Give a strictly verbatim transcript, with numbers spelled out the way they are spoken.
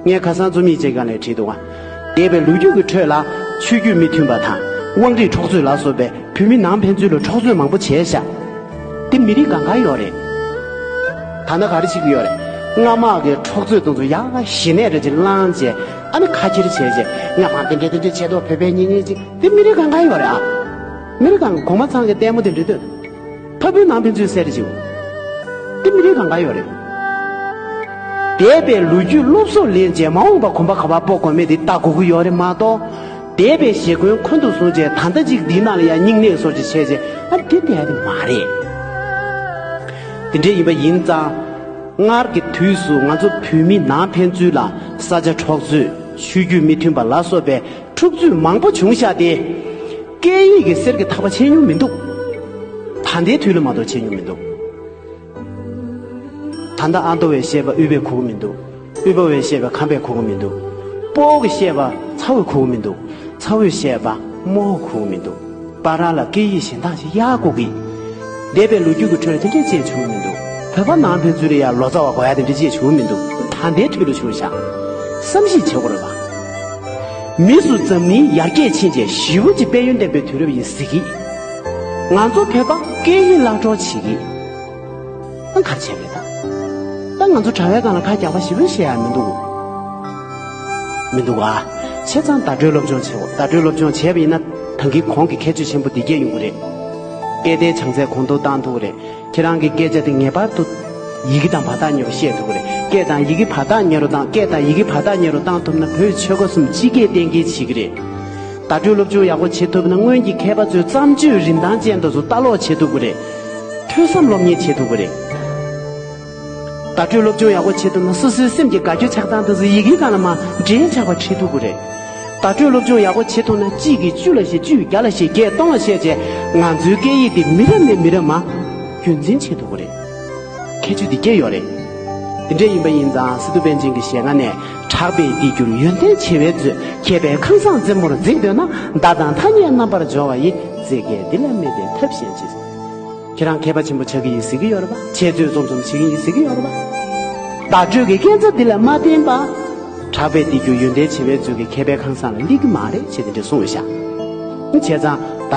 ངས་ཁ་སང་རྩོམ་ཡིག་ཅིག་སྒང་ལ་བྲིས་འདུག་ག་འདས་པའི་ལོ་རྒྱུས་ཀྱི་ཁྲོད་ལ་ཆོས་བརྒྱུད་མི་མཐུན་པ་དང་དབང་སྒྲིག་འཕྲོག་རྩོད་ལ་སོགས་པའི་བོད་མི་ནང་ཕན་ཚུན་ལ་འཕྲོག་རྩོད་མང་པོ་བྱས་ཤག་འདི་མི་རིགས་གང་ག་ཡོད་རེད། ད་ནི་ག་རེ་བྱེད་ཀྱི་ཡོད་རེད། སྔ་མ་གི་འཕྲོག་རྩོད་དེ་ཚོ་ཡག་ཞི་གནས་རེ་ཅིག་བླངས་བྱས། ཨ་ནི་ཁ་ཁྱེར་བྱས་བྱས། སྔ་མ་དེ་འདྲས་དེ་འདྲས་བྱས་འདུག་བོད་པའི་གཉེན་ཉེ་ཅིག་འདི་མི་རིགས་གང་ག་ཡོད་རེད་ཨ། མི་རིགས་གང་ག་གོང་མ་ཚང་གི་ལྟད་མོ་དེ་འདྲས་འདུག་ཕ་བུའི་ནང་ཕན་ཚུན་བསད་རེ་བྱེད། འདི་མི་རིགས་གང་ག་ཡོད་རེད། འདས་པའི་ལོ་རྒྱུས་སློབ་གསོ་ལེན་བྱས་མ་འོངས་པ་གོམ་པ་ག་པར་སྤོ་དགོས་མེད་དེ་ལྟ་དགོས་ཀྱི་ཡོད་རེད་མ་གཏོགས། འདས་པའི་ཞེ་འཁོན་འཁོན་དུ་བཟུང་བྱས་ད་ལྟ་ཅིག་འདིའི་ནང་ལ་ཡང་སྙིང་ནད་བཟོ་ཅིག་བྱས་བྱས་ཨ་འདི་བསྡད་ཡ་དེ་མ་རེད། དེ་འདྲས་ཡིན་པ་ཡིན་ཙང་། སྔར་གྱི་དུས་སུ་ང་ཚོ་བོད་མི་ནང་ཕན་ཚུན་ལ་ས་ཆ་འཕྲོག་རྩོད་ཆོས་བརྒྱུད་མི་མཐུན་པ་ལ་སོགས་པའི་འཁྲུག་རྩོད་མང་པོ་བྱུང་ཤག་སྟེ། སྐད་ཡིག་གི་གསེར་གྱི་ཐག་པ་ཆད་མྱོང་མི་འདུག་ད་ལྟའི་དུས་ལ་མ་གཏོགས་ཆད་མྱོང་མི་འདུག་ད་ལྟ་ཨ་མདོ་བས་བཤད་པ་དབུས་པས་གོ་གི་མི་འདུག་དབུས་པ་བས་བཤད་པ་ཁམས་པས་གོ་གི་མི་འདུག་སྤོ་བོ་གིས་བཤད་པ་ཚ་བོས་གོ་གི་མི་འདུག་ཚ་བོས་བཤད་པ་རྨོ་བོས་གོ་གི་མི་འདུག་བར་ལ་སྐད་ཡིག་གཞན་དག་ཞིག་ཡར་གོ་གི། འདས་པའི་ལོ་རྒྱུས་ཀྱི་ཁྲོད་ལ་དེ་འདྲས་ཅིག་བྱུང་མི་འདུག་བོད་པ་ནང་ཕན་ཚུན་ལ་ཡང་ལོ་ཙཱ་བ་དགོས་ཡ་དེ་འདྲས་ཅིག་བྱུང་མི་འདུག་ད་ལྟའི་དུས་ལ་བྱུང་ཤག་བསམ་གཞིག་བྱེད་དགོས་རེད་པ། མི་སུ་འཛམ་གླིང་ཡར་རྒྱས་ཕྱིན་རྗེས་ཞི་བ་གྱི་དཔལ་ཡོན་ལྡན་པའི་དུས་རབས་ཡིན་ཟེར་གི། ང་ཚོ་བོད་པ་སྐད་ཡིག་བརླག་འགྲོ་བྱེད་གི། ད་ག་རེ་བྱས་པ་རེད་ད། ད་ང་ཚོ་གྲྭ་པའི་སྒང་ལ་ཁ་རྒྱག་པ་ཞེ་པོ་བཤད་ཡ་མི་འདུག་མི་འདུག་ག་བྱས་ཙང་བརྡ་སྤྲོད་སློབ་སྦྱོང་བྱེད་དགོས། བརྡ་སྤྲོད་སློབ་སྦྱོང་བྱས་པ་ཡིན་ན་ད་གིན་གོང་གི་ཁྱད་ཆོས་ཆེན་པོ་འདི་སྐྱེ་ཡོང་གི་རེད། སྐད་བརྡའི་བྱང་ཚད་གོང་མཐོར་བཏང་ཐུབ་ཀྱི་རེད། ཁྱེད་རང་གི་སྐད་ཆ་དེ་ངེས་པར་དུ་ཡི་གེ་དང་བར་ཐག་ཉེ་རུ་བཤད་ཐུབ་ཀྱི་རེད། སྐད་དང་ཡི་གེ་བར་ཐག་ཉེ་རུ་བཏང་། སྐད་དང་ཡི་གེ་བར་ཐག་ཉེ་རུ་བཏང་ཐུབ་ན་བོད་ཆོལ་ཁ་གསུམ་སྤྱི་སྐད་གཏན་འཁེལ་བྱེད་ཀྱི་རེད། བརྡ་སྤྲོད་སློབ་སྦྱོང་ཡག་པོ་བྱེད་ཐུབ་ན་སྔོན་གྱི་མཁས་པ་ཚོའི་བརྩམས་ཆོས་རིན་ཐང་ཅན་དེ་ཚོ་ལྟ་ཀློག་བྱེད་ཐུབ་ཀྱི་རེད། ཐོས་བསམ་སློབ་གཉེར་བྱེད་ཐུབ་ཀྱི་རེད། བརྡ་སྤྲོད་སློབ་སྦྱོང་ཡག་པོ་བྱེད་ཐུབ་ན་སོ་སོའི་སེམས་ཀྱི་དགའ་སྐྱོ་ཆགས་སྡང་དེ་ཚོ་ཡི་གེའི་སྒང་ལ་མར་འབྲེལ་ཆགས་པ་བྱེད་ཐུབ་ཀྱི་རེད། བརྡ་སྤྲོད་སློབ་སྦྱོང་ཡག་པོ་བྱེད་ཐུབ་ན་གཅིག་གིས་བཅུ་ལ་བཤད། བཅུས་བརྒྱ་ལ་བཤད། བརྒྱས་སྟོང་ལ་བཤད་བྱས་ང་ཚོའི་སྐད་ཡིག་དེ་མི་རབས་ནས་མི་རབས་མར་རྒྱུན་འཛིན་བྱེད་ཐུབ་ཀྱི་རེད། ཁྱད་ཆོས་འདི་སྐྱེ་ཡོད་རེད། དེ་འདྲ་ཡིན་པ་ཡིན་ཙང་སི་ཏུ་པཎ་ཆེན་གྱི་ཞལ་སྔ་ནས་གྲགས་པའི་དེ་གྱུར་ཡོན་ཏན་ཆེ་བའི་མཛོད། མཁས་པའི་ཁང་བཟང་རྩེ་མོར་འཛེགས་འདོད་ན། མདའ་དང་ཐ་སྙད་རྣམ་པར་སྦྱོར་བ་ཡི། རྩེད་མཁན་འདི་ལ་མི་བརྟེན་ཐབས་གཞན་ཅི། ཁྱེད་རང་མཁས་པ་ཆེན་པོ་ཆགས་ཀྱི་ཡིན་ཟེར་གྱི་ཡོད་རེད་པ། འཆད་རྩོད་རྩོམ་རྩོམ་བྱེད་ཀྱི་ཡིན་ཟེར་གྱི་ཡོད་རེད་པ། བརྡ་སྤྲོད་ཀྱི་སྐས་འཛེག་འདི་ལ་མ་བརྟེན་པ། གྲགས་པའི་དེ་གྱུར་ཡོན་ཏན་ཆེ་བའི་མཛོད་ཀྱི་མཁས་པའི་ཁང་བཟང་ལ་སླེབས་ཀྱི་མ་རེད་ཅེས་དེ་འདྲ་གསུངས་ཡོད་ཤག་བྱས་ཙང་བརྡ་